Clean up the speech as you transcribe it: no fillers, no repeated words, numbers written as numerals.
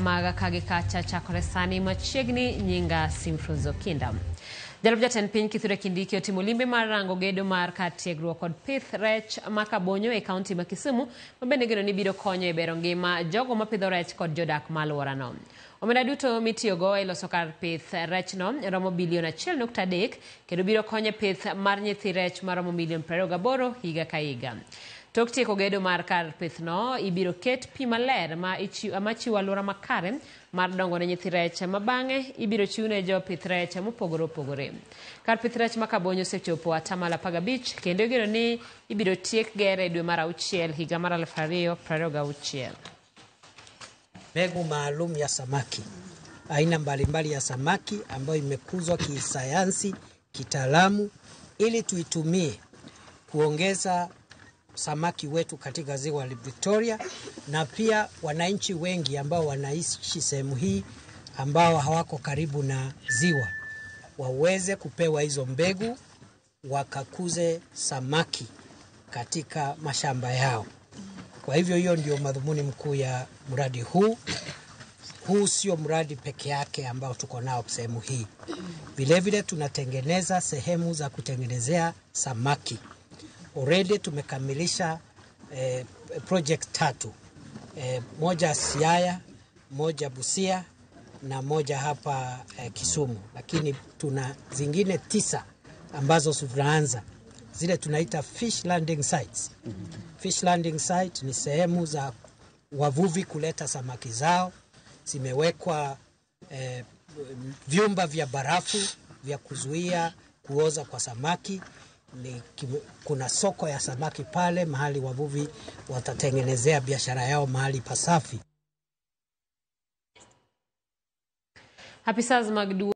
Mag kagi kacha chakore sani machiegni nyinga Simfrozo Kinda. Jalup jatend piny Kithure Kindiki otimo limbe mar rango gedo mar kar tiegruok kod pith rech ma Kabonyo e kaunti ma Kisumu ma bende igeno ni biro konyo e bero ngima jogo mapidho rech kod jodak ma alworano. Omenda duto mitiyogo e loso kar pith rechno romo bilion 1.3 kendo biro konyo e pith mar nyithi rech maromo milion 28 higa ka higa. Tok tieko gedo mar kar pithno, ibiro ket pi maler ma chiwo alwora makare mar dongo ne nyithi rech ma bang'e ibiro chiwne jopith rech mopogore opogore. Kar pith rech ma Kabonyo osechopo atamalo 15 kendo igeno ni ibiro tiek gere e dwe mar auchiel higa mar 2026. Mbegu maalum ya samaki, aina mbalimbali ya samaki ambayo imekuzwa kisayansi, kitaalamu, ili tuitumie kuongeza samaki wetu katika ziwa Victoria, na pia wananchi wengi ambao wanaishi sehemu hii ambao hawako karibu na ziwa waweze kupewa hizo mbegu wakakuze samaki katika mashamba yao. Kwa hivyo hiyo ndio madhumuni mkuu ya mradi huu. Huu sio mradi peke yake ambao tuko nao sehemu hii. Vile vile tunatengeneza sehemu za kutengenezea samaki. Already tumekamilisha project 3. Moja Siaya, moja Busia na moja hapa Kisumu. Lakini tuna zingine 9 ambazo tunaanza. Zile tunaita fish landing sites. Fish landing site ni sehemu za wavuvi kuleta samaki zao. Zimewekwa vyumba vya barafu vya kuzuia kuoza kwa samaki. Kuna soko ya samaki pale mahali wavuvi watatengenezea biashara yao mahali pasafi. Apisas mag duo